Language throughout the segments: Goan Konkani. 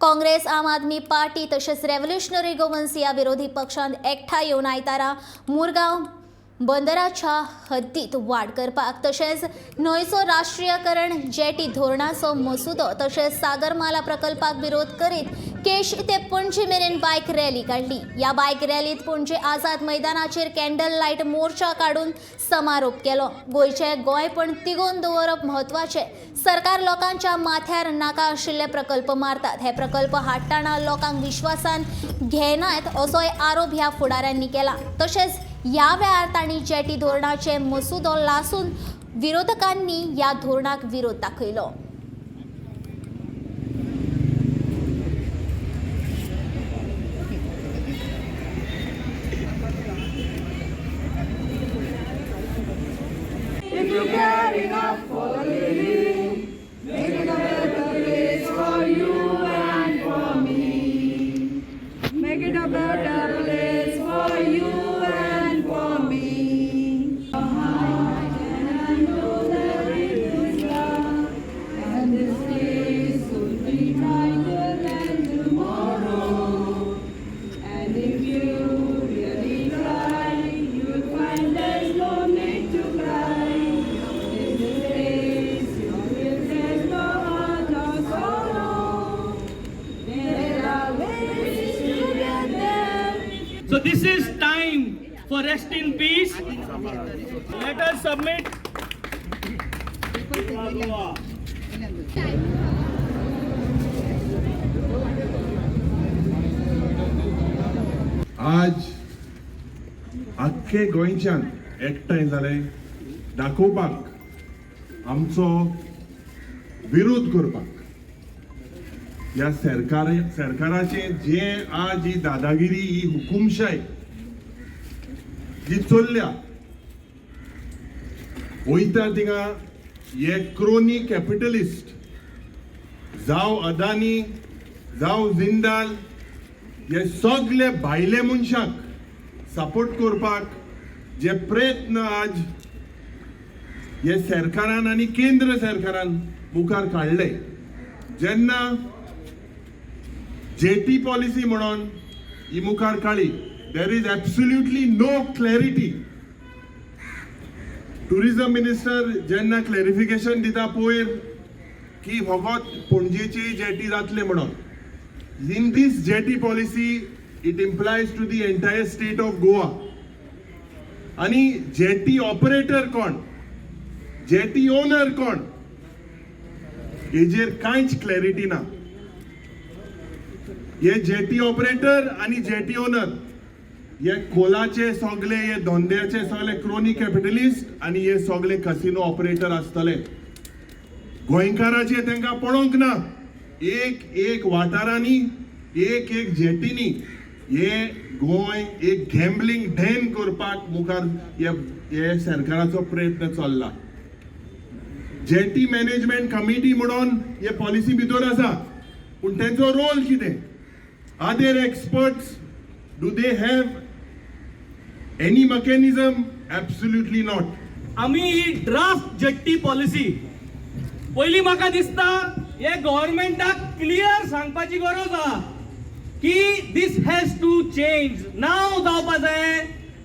काँग्रेस, आम आदमी पार्टी तशेंच रेव्होल्युशनरी गोवन्स ह्या विरोधी पक्षांत एकठांय येवन आयतारा मुरगांव बंदराच्या हद्दीत वाड करपाक तशेंच न्हंयचो राष्ट्रीयकरण, जेटी धोरणाचो मसुदो तशेंच सागरमाला प्रकल्पाक विरोध करीत केशी ते पणजी मेरेन बायक रॅली काडली. ह्या बायक रॅलीत पणजे आझाद मैदानाचेर कॅन्डल लायट मोर्चा काडून समारोप केलो. गोंयचें गोंयपण तिगोवन दवरप म्हत्वाचें. सरकार लोकांच्या माथ्यार नाका आशिल्ले प्रकल्प मारतात. हे प्रकल्प हाडटना लोकांक विश्वासान घेनात असोय आरोप ह्या फुडाऱ्यांनी केला. तशेंच ह्या वेळार तांणी जेटी धोरणाचे मसुदो लासून विरोधकांनी ह्या धोरणाक विरोध दाखयलो. If you care enough for the living, make it a better place for you and for me. Make it a better place for you and for me. And I know that it is love, and this place would be brighter than tomorrow. And if you really try, you'll find there's no need to cry. In this place, you will there's no heart or sorrow. There are ways to get there. So this is time for rest in peace. Let us submit. आज आख्खे गोंयच्यान एकठांय जाले दाखोवपाक, आमचो विरोध करपाक ह्या सरकाराचे जे आज ही दादागिरी, ही हुकुमशाय जी चल्ल्या, वयता थिंगा हे क्रोनी कॅपिटलिस्ट, जावं अदानी, जावं जिंदाल, हे सगळे भायले मनशाक सपोर्ट करपाक जे प्रयत्न आज हे सरकारान आनी केंद्र सरकारान मुखार काडले, जेन्ना जेटी पॉलिसी म्हणून ही मुखार काडली, there is absolutely no clarity. Tourism minister जेन्ना क्लॅरिफिकेशन दिता पयर की फकत पणजेची जेटी जातले म्हणून, in this jetty policy it implies to the entire state of Goa. आणि जेटी ऑपरेटर कोण, जेटी ओनर कोण, हेजेर कांयच क्लॅरिटी ना. हे जेटी ऑपरेटर आणि जेटी ओनर हे कोलाचे सगळे, हे धंद्याचे सगळे क्रोनी कॅपिटलिस्ट आणि हे सगळे कसिनो ऑपरेटर आसतले. गोंयकाराचे तांकां पळोवंक ना. एक एक वाठारांनी, एक एक जेटीनी हे गोंय एक गॅम्बलिंग डेन करपाक मुखार हे हे सरकाराचो प्रयत्न चल्ला. जेटी मॅनेजमेंट कमिटी म्हणून हे पॉलिसी भितर आसा, पूण तेंचो रोल कितें? Are there experts? Do they have any mechanism? Absolutely not. आमी ही ड्राफ्ट जेट्टी पॉलिसी पयली म्हाका दिसता हे गव्हर्मेंटाक क्लियर सांगपाची गरज आहा की this has to change. नांव जावपा जाय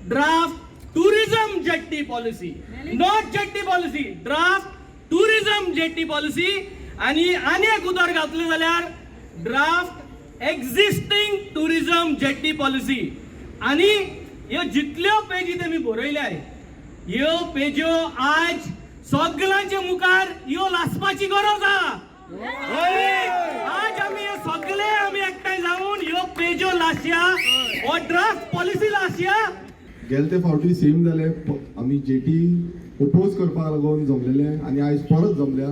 draft tourism jetty policy, not jetty policy, draft tourism jetty policy. आनी आनी एक उतर घातलें जाल्यार draft existing tourism jetty policy. आनी ह्यो जितल्यो पेजी तेमी बरयल्याय, ह्यो पेज्यो आज सगळ्यांच्या मुखार ह्यो लासपाची गरज आहा. आज आमी हे सगळे आमी एकठांय जावन ह्यो पेज्यो लासया, हो ड्राफ्ट पॉलिसी लासया. गेले ते फावटी सेम जाले. आमी जेटी ओपोज करपाक लागून जमलेले आनी आयज परत जमल्या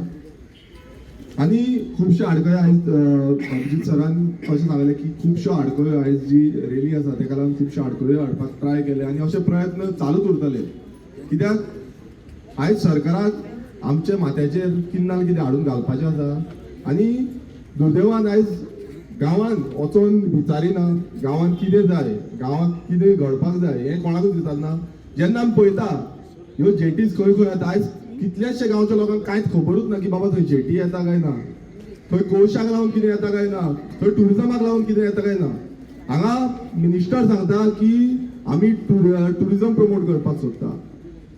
आनी खुबश्यो आडखळी आयज अभिजीत सरान अशें सांगलें की खुबश्यो आडखळ्यो, आयज जी रेली आसा तेका लागून खुबश्यो आडखळ्यो हाडपाक ट्राय केले आनी अशे प्रयत्न चालूच उरतले, कित्याक आयज सरकाराक आमच्या माथ्याचेर कितें ना कितें हाडून घालपाचें आसा. आनी दुर्दैवान आयज गांवान वचोन विचारिना, गांवान कितें जाय, गांवांत कितें घडपाक जाय हें कोणाकूच विचारना. जेन्ना आमी पळयता ह्यो जेटीज खंय खंय येता, आयज कितल्याशे गांवच्या लोकांक कांयच खबरूच ना की बाबा थंय जेटी येता काय ना. थंय कोळशाक लागून कितें येता काय ना, थंय टुरिजमाक लागून कितें येता काय ना. हांगा मिनिस्टर सांगता की आमी टुरिजम प्रमोट करपाक सोदता.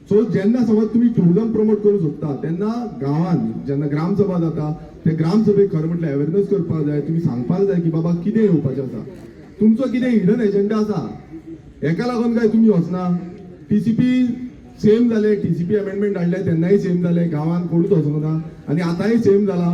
सो जेन्ना समज तुमी टुरिजम प्रमोट करूंक सोदता तेन्ना गांवान जेन्ना ग्रामसभा जाता ते ग्रामसभेक खरें म्हटल्यार अवेरनस करपाक जाय. तुमी सांगपाक जाय की बाबा कितें येवपाचें आसा, तुमचो कितें हिडन एजेंडा आसा, हेका लागून काय तुमी वचना. टीसीपी सेम जाले, टीसीपी अमेंडमेंट हाडले तेन्नाय सेम जाले, गांवान कोणूच वचूंक ना आनी आतांय सेम जाला.